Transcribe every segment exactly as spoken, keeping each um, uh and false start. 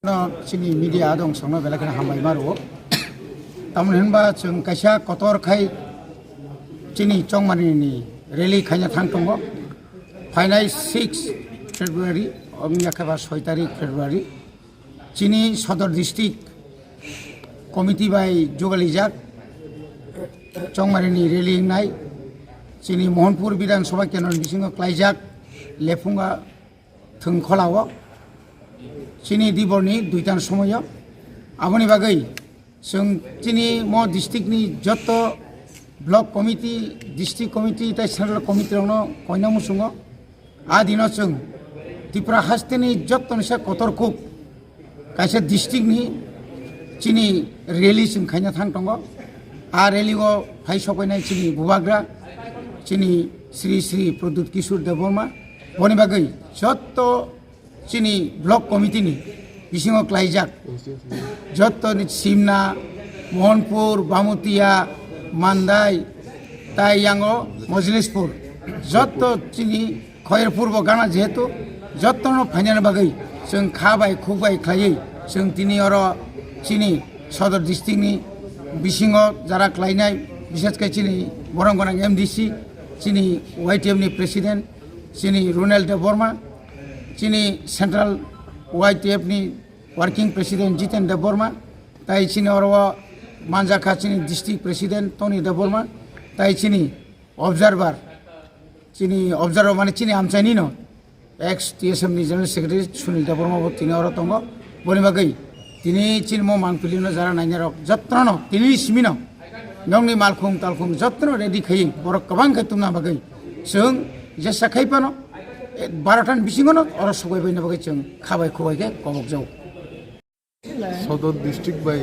No, chini media adong songno belai kheno hambai ma rwo. Tamoni hinba chwng kaisa kotor khai chini Chongmani ni rally khaina thang tongo. Phainai six February, obni yakhe ba soi tarik February. Chini Sodor District Committee bai jugalijak Chongmani ni rally wngnai. Chini Mohanpur Bidhan Sabha Kendro ni bisingo klaijak Lephunga thwng kholao chini diborni duitan somoyo. Aboni bagwi chwng chini mo district ni joto block committee, district committee tei central committee rokno koina muchungo. A dino chwng Tripura hasteni jottoni se kotor kuk kaisa district ni chini rally chwng khaina thang tongo. A rally o phai sokoinai chini bubagra, chini Sri Sri Pradyut Kishore Debbarma. Boni bagwi jotto chini block committee ni bisingo klaijak, jotto ni Simna, Mohanpur, Bamutia, Mandai, tai yango Mojlispur, jotto chini Khairpur bo gana jehetu, jottono phainani bagwi chwng kha bai khuk bai khlaiwi chwng tini oro chini Sodor district ni bisingo jara khlainai, bishesh khe chini borong gwnang M D C, chini Y T F ni president, chini Ronald Debbarma, chini central Y T F ni working president Jiten Debbarma, tai chini oro manjakha chini district president Tony Debbarma, tai chini observer, chini observer mane chini amchaini no ex T S M ni general secretary Sunil Debbarma bo tini oro tongo. Boni bagwi tini chini mo mangpili no jara nainarok jottono tini simino nokni malkhung talkhung jottono ready khai borok kwbang khe tumna bagwi chwng jesa khai pano, eh, barotan bisingo no oro sogoi baina bagwi chwng khabai khubai khe kobok jago. Sodor district bai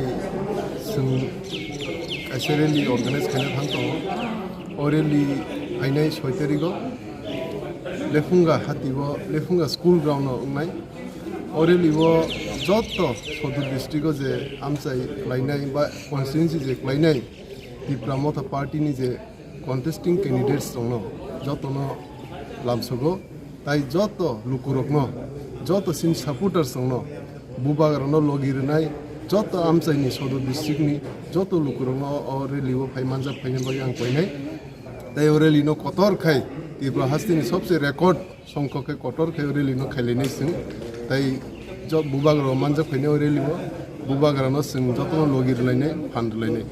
chwng kaisa rally organize khaina thang tongo. O rally phainai soi tarigo Lephunga hati o, Lephunga school ground o wngnai. O rally o joto Sodor district o je amchai khlainai ba constituency je khlainai Tipra Motha party ni je contesting candidates rokno jotono lamsogo, tai joto lukurokno, joto chini supporters rokno, bubagrano logi rwnai, joto amchaini Sodor district ni joto lukurokno o rally o phai manjak phaina bagwi ang koinai. Tai o rally no kotor khai Tripura hasteni sobse record songkho khe kotor khe o rally no khailainai chwng. Tai jo-, bubagra manjak phainai o rally o, bubagra no chwng jotono logi rwlainai, phan rwlainai.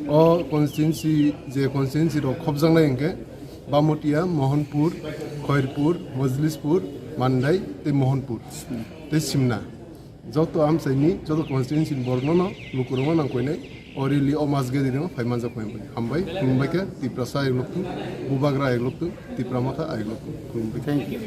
O constituency, je constituency rok khopjaknai hwnkhe Bamutia, Mohanpur, Khairpur, Mojlispur, Mandai tei Mohanpur tei Simna. Joto amchaini, joto constituency ni borokno no lukurokno nang koinai o rally o mass gathering o phai manjak phai manjak. Hambai, khulumbai khe Tiprasa ayuk lokthung, bubagra ayuk lokthung, Tipra Motha ayuk lokthung. Khulumbai. Thank you.